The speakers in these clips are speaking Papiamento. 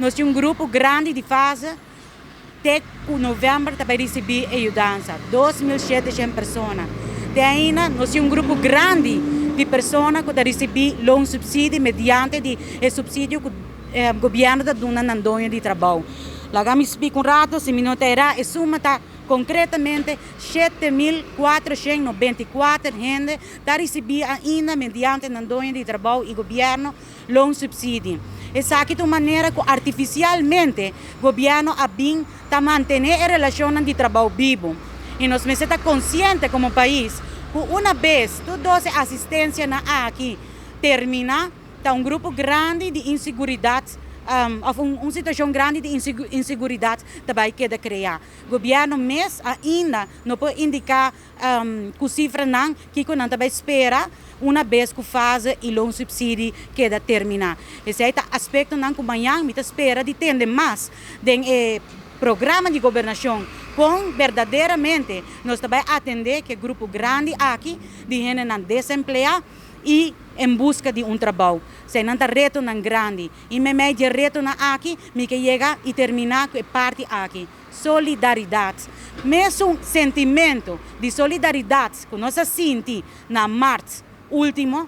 Nos tin un grupo grandi di fase te ku novèmber ta bai risibí e yudansa, 2700 persona. Te ainda nos tin un grupo grandi di persona ku ta risibí loonsubsidie mediante di e supsidio ku gobièrnu ta duna nan doño di trabou. Laga mi splika un rato, si mi no ta erá, e suma ta konkretamente 7494 hende ta risibí ainda mediante nan doño di trabou i gobièrnu loonsubsidie. Esaki ta un manera ku artifisialmente gobièrnu a bin ta mantené e relashonnan di trabou bibu. I nos mester ta konsiente komo pais ku una bes tur dos e asistensianan aki terminá, ta un grupo grandi di inseguridat òf un situashon grandi di inseguridat ta bai keda kreá. Gobièrnu mes ainda no por indiká ku sifranan kiko nan ta bai spera una bes ku fase i loonsubsidie keda terminá. Esei ta aspektonan ku mañan mi ta spera di tende mas den e programa di gobernashon kon berdaderamente nos ta bai atendé ku e grupo grandi aki di hendenan desempleá i en buska di un trabou. Eseinan ta retonan grandi i meimei di e retonan aki mi ke yega i terminá ku e parti aki. Solidaridat. Mesun sentimentu di solidaridat ku nos a sinti na mart último,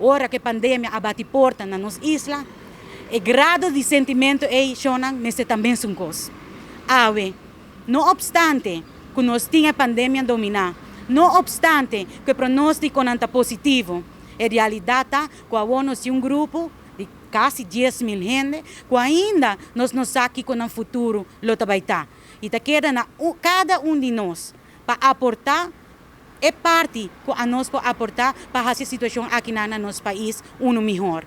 ora ku e pandemia a bati porta na nos isla, e grado di sentimentu ei, shonnan, mester ta mesun kos awe. No opstante ku nos tin e pandemia dominá, no opstante ku e pronóstikonan ta positivo, e realidat ta ku awor nos tin un grupo di kasi 10,000 hende ku ainda nos no sa kiko nan futuro lo ta bai ta. I ta keda na kada un di nos pa aportá e parti ku anos por aportá pa hasi e situashon akinan na nos pais unu mihor.